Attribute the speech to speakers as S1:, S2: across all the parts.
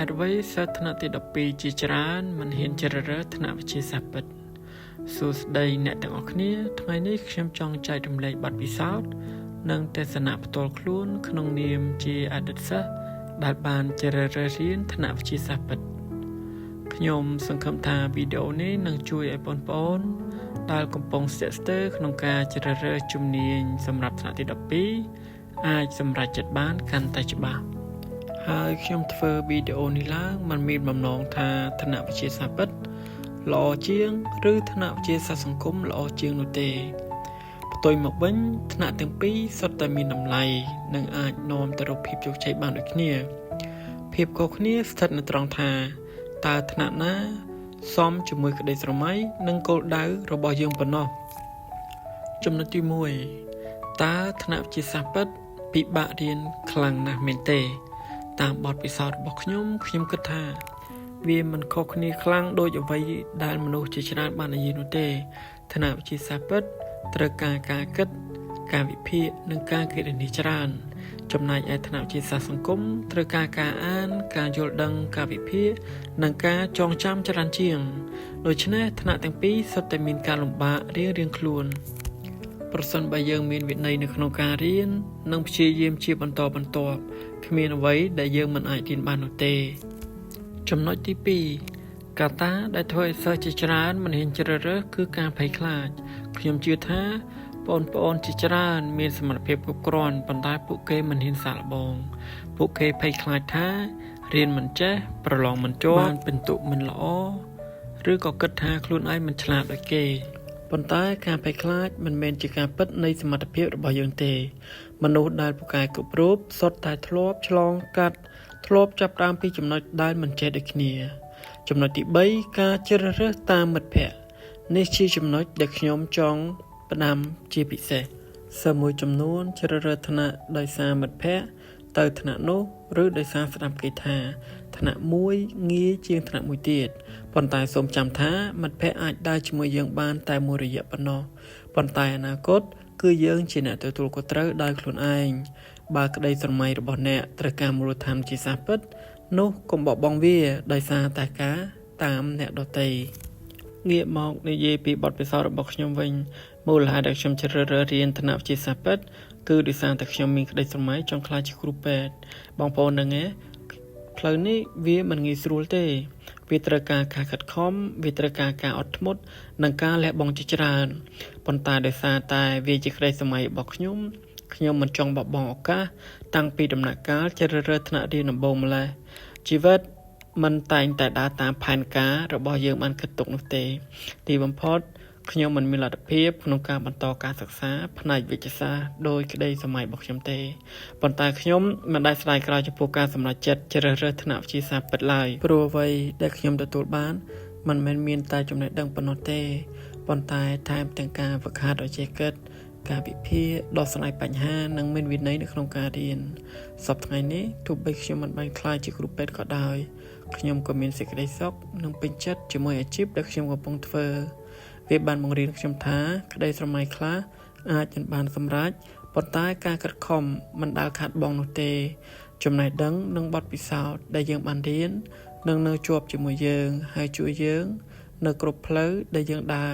S1: ហេតុអ្វីសិស្សថ្នាក់ទី12ជាច្រើនមិនហ៊ានជ្រើសរើសថ្នាក់វិទ្យាសាស្ត្រពិតសួស្តីអ្នកទាំងអស់គ្នាថ្ងៃនេះខ្ញុំចង់ចែករំលែកបទពិសោធន៍និងទស្សនៈផ្ទាល់ខ្លួនក្នុងនាមជាអតីតសិស្សដែលបានជ្រើសរើសរៀនថ្នាក់វិទ្យាសាស្ត្រពិតខ្ញុំសង្ឃឹមថាវីដេអូនេះនឹងជួយឲ្យបងប្អូនដែលកំពុងស្ទាក់ស្ទើរក្នុងការជ្រើសរើសជំនាញសម្រាប់ថ្នាក់ទី12អាចសម្រេចចិត្តបានកាន់តែច្បាស់ហើយខ្ញុំធ្វើវីដេអូនេះឡើងមិនមានបំណងថាថ្នាក់វិទ្យាសាស្ត្រពិតល្អជាងឬថ្នាក់វិទ្យាសាស្ត្រសង្គមល្អជាងនោះទេផ្ទុយមកវិញថ្នាក់ទាំងពីរសុទ្ធតែមានតម្លៃនិងអាចនាំទៅរកភាពជោគជ័យបានដូចគ្នាភាពខុសគ្នាស្ថិតនៅត្រង់ថាតើថ្នាក់ណាសមជាមួយក្តីស្រមៃនិងគោលដៅរបស់យើងប៉ុណ្ណោះចំណុចទី1តើថ្នាក់វិទ្យាសាស្ត្រពិតពិបាករៀនខ្លាំងណាស់មែនទេតាមបទពិសោធន៍របស់ខ្ញុំខ្ញុំគិតថាវាមិនខុសគ្នាខ្លាំងដូចអ្វីដែលមនុស្សជាច្រើនបាននិយាយនោះទេថ្នាក់វិទ្យាសាស្ត្រពិតត្រូវការការគិតការវិភាគនិងការគណនាច្រើនចំណែកឯថ្នាក់វិទ្យាសាស្ត្រសង្គមត្រូវការការអានការយល់ដឹងការវិភាគនិងការចងចាំច្រើនជាងដូច្នេះថ្នាក់ទាំងពីរសុទ្ធតែមានការលំបាករៀងៗខ្លួនប្រសិនបើយើងមានវិន័យនៅក្នុងការរៀននិងព្យាយាមជាបន្តបន្ទាប់គ្មានអ្វីដែលយើងមិនអាចរៀនបាននោះទេចំណុចទី2កត្តាដែលធ្វើឲ្យសិស្សជាច្រើនមិនហ៊ានជ្រើសរើសគឺការភ័យខ្លាចខ្ញុំជឿថាបងប្អូនជាច្រើនមានសមត្ថភាពគ្រប់គ្រាន់ប៉ុន្តែពួកគេមិនហ៊ានសាកល្បងពួកគេភ័យខ្លាចថារៀនមិនចេះប្រឡងមិនជាប់បានពិន្ទុមិនល្អឬក៏គិតថាខ្លួនឯងមិនឆ្លាតដូចគេប៉ុន្តែការភ័យខ្លាចមិនមែនជាការពិតនៃសមត្ថភាពរបស់យើងទេមនុស្សដែលពូកែគ្រប់រូបសុទ្ធតែធ្លាប់ឆ្លងកាត់ធ្លាប់ចាប់ផ្ដើមពីចំណុចដែលមិនចេះដូចគ្នាចំណុចទី3ការជ្រើសរើសតាមមិត្តភ័ក្តិនេះជាចំណុចដែលខ្ញុំចង់ផ្ដាំជាពិសេសសិស្សមួយចំនួនជ្រើសរើសថ្នាក់ដោយសារមិត្តភ័ក្តិទៅថ្នាក់នោះឬដោយសារស្ដាប់គេថាថ្នាក់មួយងាយជាងថ្នាក់មួយទៀតប៉ុន្តែសូមចាំថាមិត្តភ័ក្តិអាចដើរជាមួយយើងបានតែមួយរយៈប៉ុណ្ណោះប៉ុន្តែអនាគតគឺយើងជាអ្នកទទួលខុសត្រូវដោយខ្លួនឯងបើក្តីស្រមៃរបស់អ្នកត្រូវការមូលដ្ឋានជាសាស្ត្រពិតនោះកុំបោះបង់វាដោយសារតែការតាមអ្នកដទៃងាកមកនិយាយពីបទពិសោធន៍របស់ខ្ញុំវិញមូលហេតុដែលខ្ញុំជ្រើសរើសរៀនថ្នាក់វិទ្យាសាស្ត្រពិតគឺដោយសារតែខ្ញុំមានក្តីស្រមៃចង់ក្លាយជាគ្រូពេទ្យបងប្អូនដឹងទេផ្លូវនេះវាមិនងាយស្រួលទេវាត្រូវការការខិតខំវាត្រូវការការអត់ធ្មត់និងការលះបង់ជាច្រើនប៉ុន្តែដោយសារតែវាជាក្តីស្រមៃរបស់ខ្ញុំខ្ញុំមិនចង់បោះបង់ឱកាសតាំងពីដំណាក់កាលជ្រើសរើសថ្នាក់រៀនដំបូងម្ល៉េះជីវិតមិនតែងតែដើរតាមផែនការរបស់យើងបានគិតទុកនោះទេទីបំផុតខ្ញុំមិនមានលទ្ធភាពក្នុងការបន្តការសិក្សាផ្នែកវិទ្យាសាស្ត្រដោយក្តីសម័យរបស់ខ្ញុំទេប៉ុន្តែខ្ញុំមិនដែលស្ដាយក្រោយចំពោះការសម្រេចចិត្តជ្រើសរើសថ្នាក់វិទ្យាសាស្ត្រពិតឡើយព្រោះអ្វីដែលខ្ញុំទទួលបានមិនមែនមានតែចំណេះដឹងប៉ុណ្ណោះទេប៉ុន្តែថែមទាំងការហ្វឹកហាត់ឲ្យចេះគិតការវិភាគដោះស្រាយបញ្ហានិងមានវិន័យនៅក្នុងការរៀនសប្តាហ៍ថ្ងៃនេះទោះបីខ្ញុំមិនបានក្លាយជាគ្រូពេទ្យក៏ដោយខ្ញុំក៏មានសេចក្តីសុខនិងពេញចិត្តជាមួយអាជីពដែលខ្ញុំកំពុងធ្វើវាបានបង្រៀនខ្ញុំថាក្តីស្រមៃខ្លះអាចមិនបានសម្រេចប៉ុន្តែការខិតខំមិនដែលខាតបង់នោះទេចំណេះដឹងនិងបទពិសោធន៍ដែលយើងបានរៀននឹងនៅជាប់ជាមួយយើងហើយជួយយើងនៅគ្រប់ផ្លូវដែលយើងដើរ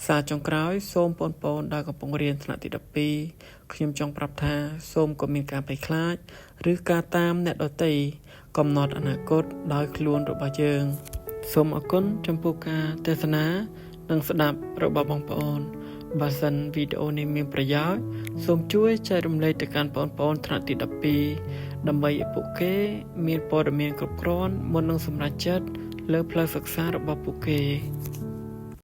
S1: សារចុងក្រោយសូមបងប្អូនដែលកំពុងរៀនថ្នាក់ទី12ខ្ញុំចង់ប្រាប់ថាសូមកុំមានការភ័យខ្លាចឬការតាមអ្នកដទៃកំណត់អនាគតដោយខ្លួនរបស់យើងសូមអរគុណចំពោះការទស្សនានិងស្ដាប់របស់បងប្អូនបើសិនវីដេអូនេះមានប្រយោជន៍សូមជួយចែករំលែកទៅកាន់បងប្អូនថ្នាក់ទី12ដើម្បីឲ្យពួកគេមានព័ត៌មានគ្រប់គ្រាន់មុននឹងសម្រេចចិត្តលើផ្លូវសិក្សារបស់ពួកគេ។